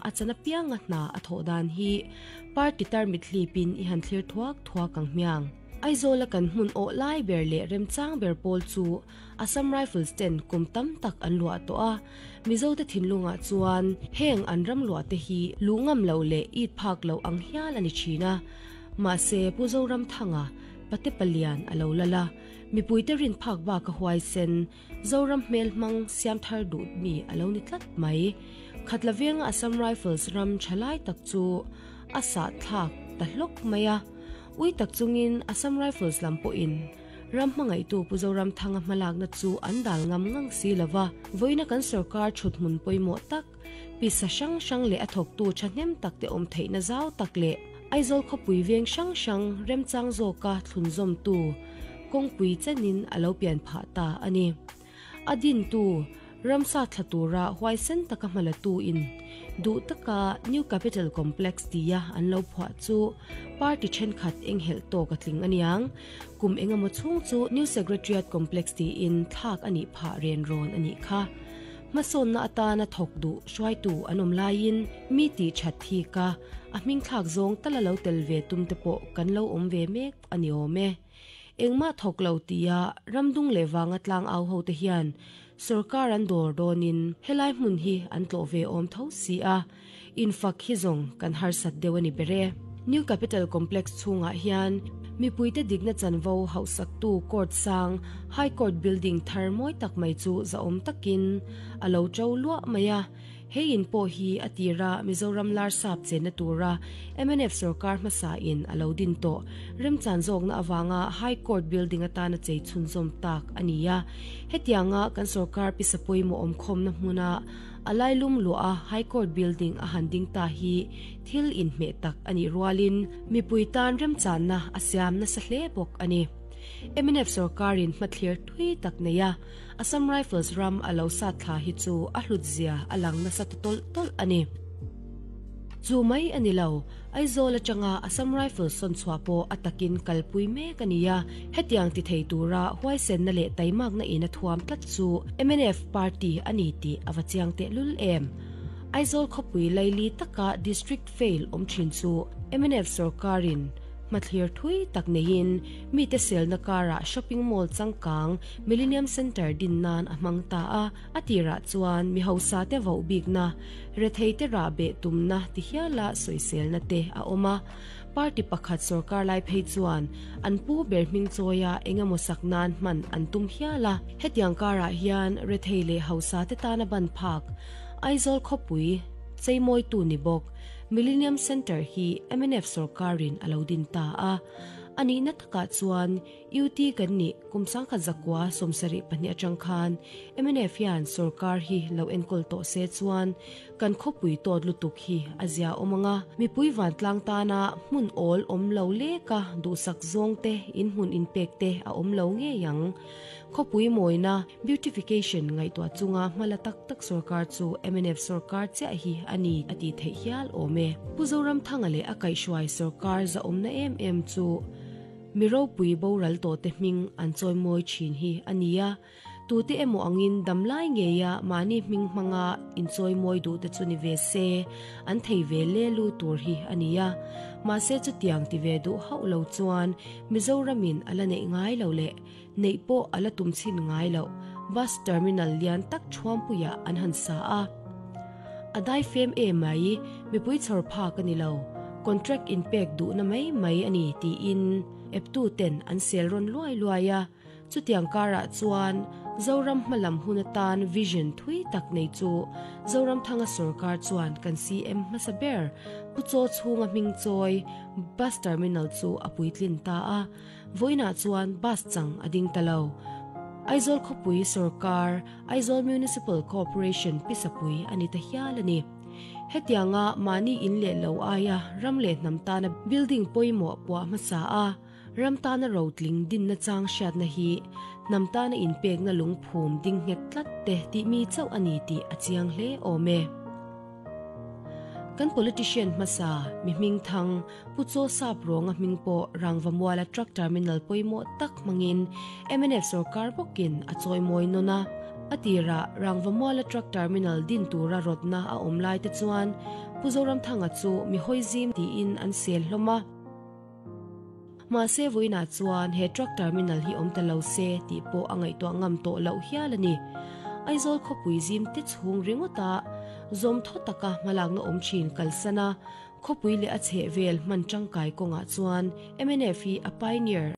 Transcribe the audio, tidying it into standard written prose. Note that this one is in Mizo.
a chan apianga hna a thawh dan hi party tarmit hlipin i han thlir thuak thuak ang hmiang. Aizawla kan hmun awh lai ber leh remchang ber pawl chu Assam Rifles ten kum tam tak an luah tawh a, Mizote thinlungah chuan heng an ram luah te hi luh ngam loh leh it phak loh ang hial a ni thin a. Mahse, Pu Zoramthanga, Pate Palian a lo lal a, mipuite rin phak bak a huaisen, Zoram hmel hmang siam thar duh mi a lo ni tlat mai. Khatla venga Assam Rifles ram tha lai tak chu a sah thlak ta hlawk mai a. Ui tak chungin Assam Rifles lam pawhin ram hmangaihtu Pu Zoramthanga hmalakna chu an dal ngam ngang si lo va, vawiina kan sorkar thut hmun pawimawh tak, pisa hrang hrang leh a thawktu thahnem tak te awm theihna zau tak leh Aizawl khawpui veng hrang hrang remchang zawka thlunzawmtu kawngpui chenin a lo pian phah ta a ni. A dintu, ramsa thla tura huaisen taka hmalatu in duh taka New Capital Complex tia an lo phuah chu party thenkhat enghelh tawk a tling aniang. Kum engemaw chhung chu New Secretariat Complex tiin thlak a nih phah ren rawn a nih kha. Hmasawnna atana thawk duh hruaitu an awm laiin mi tih that thik a, a hming thlak zawng tala lo tel ve tum te pawh kan lo awm ve mek a ni awm e. Engmah thawk lo tia ramdung leh vanga tlang au ho te hian sorkar an dawr dawnin helai hmun hi an tlawh ve awm tho si a, infak hi zawng kan harsat deuh a ni ber e. New Capital Complex chhungah hian mipuite dikna chanvo hauhsaktu court sang High Court building thar mawi tak mai chu zahawm takin a lo to luah mai a. Hei in pawh hi a tira Mizoram Larsap chenna tura mnf sorkar hmasa in a lo din tawh remchan zawkna avanga High Court building atana chei chhunzawm tak a ni a. Hetianga kan sorkar pisa pawimawh awmkhawmna hmuna a lailum luah a High Court building a han ding ta hi thil inhmeh tak a nih rualin mipui tan remchanna a siam nasa hle bawk a ni. Mnf sorkarin hmathlir thui tak nei a. Assam Rifles ram a lo sat thla hi chu a hlut zia a lang nasa ta tawlh tawlh a ni. Chu mai a ni lo, Aizawl atanga Assam Rifles sawn chhuah pawh a takin kalpui mek a ni a, hetiang ti thei tura huaisenna leh taimakna in a thuam tlat chu mnf party a ni tih a va chiang tehlul em. Aizawl khawpui laili taka District fail awm thin chu mnf sorkarin hmathlir thui tak neiin mite selna karah shopping mall changkang Millennium Centre din nan a hmang ta a, a tirah chuan mi hausa te voh bikna, rethei te rah beh tumna ti hiala sawiselna te a awm a. Party pakhat sorkar lai phei chuan an pu ber hming chawia engemaw sak nan hman an tum hial a. Hetiang karah hian rethei leh hausa te tana ban phak Aizawl khawpui cheimawitu ni bawk Millennium Centre hi mnf sorkarin a lo din ta a. A nihna takah chuan UT kan nih kum 1972 atang khan mnf hian sorkar hi lo enkawl tawh se chuan kan khawpui tawt lutuk hi a zia awm ang a, mipui vantlang tana hmun awl awm lo leka duhsak zawng te in hmun inpek te a awm lo ngei ang. Khawpui mawina, beautification, ngaihtuah chunga hmala tak tak sorkar chu mnf sorkar chiah hi a ni a tih theih hial awm e. Pu Zoramthanga leh a kaihhruai sorkar zahawmna em em chu Mi ropui boral tawhte hming an chawimawi thin hi a ni a, tute emaw angin damlai ngeia mahni hming hmanga inchawimawi duhte chu ni ve se, an thei ve le lu tur hi a ni a. Mahse chutiang ti ve duh hauh lo chuan Mizoramin a la neih ngai lo leh neih pawh a la tum chhin ngai loh bus terminal lian tak thuampuiah an han sa a. A dai fem em mai, mipui chhawr phak a ni lo, contract inpek duhna mai mai a ni tiin eptu ten an sel rawn luai luai a. Chutiang karah chuan Zoram hmalam hun atan vision thui tak nei chu Zoramthanga sorkar chuan kan CM hmasa ber Pu Chaw chhunga hming chawi bus terminal chu a puitlin ta a. Vawiinah chuan bus chang a ding ta lo. Aizawl khawpui sorkar, Aizawl Municipal Corporation pisapui a ni ta hial a ni. Hetianga mahni in leh lo aia ram leh hnam tana building pawimawh puah hmasa a, ram tana rotling dinna chang hriatna hi hnam tana inpekna lungphum ding nghet tlat te tih mi chauh a ni tih a chiang hle awm e. Kan politician hmasa, mi hmingthang, Pu Chaw Sap Rawnga hming pawh Rangvamuala Truck Terminal pawimawh tak hmangin mnf sorkar bawkin a chawimawi nawn a. A tirah Rangvamuala Truck Terminal din tura rawtna a awm lai te chuan Pu Zoramthanga chu mi hawi zim tiin an sel hlawm a. Mahse vawiinah chuan he Truck Terminal hi awm ta lo se tih pawh a ngaihtuah ngam tawh loh hial a ni. Aizawl khawpui zim te chhung ringawta zawm thaw taka hmalakna awm thin kalsan a, khawpui leh a chhehvel hman tangkai kawngah chuan mnf hi a pioneer.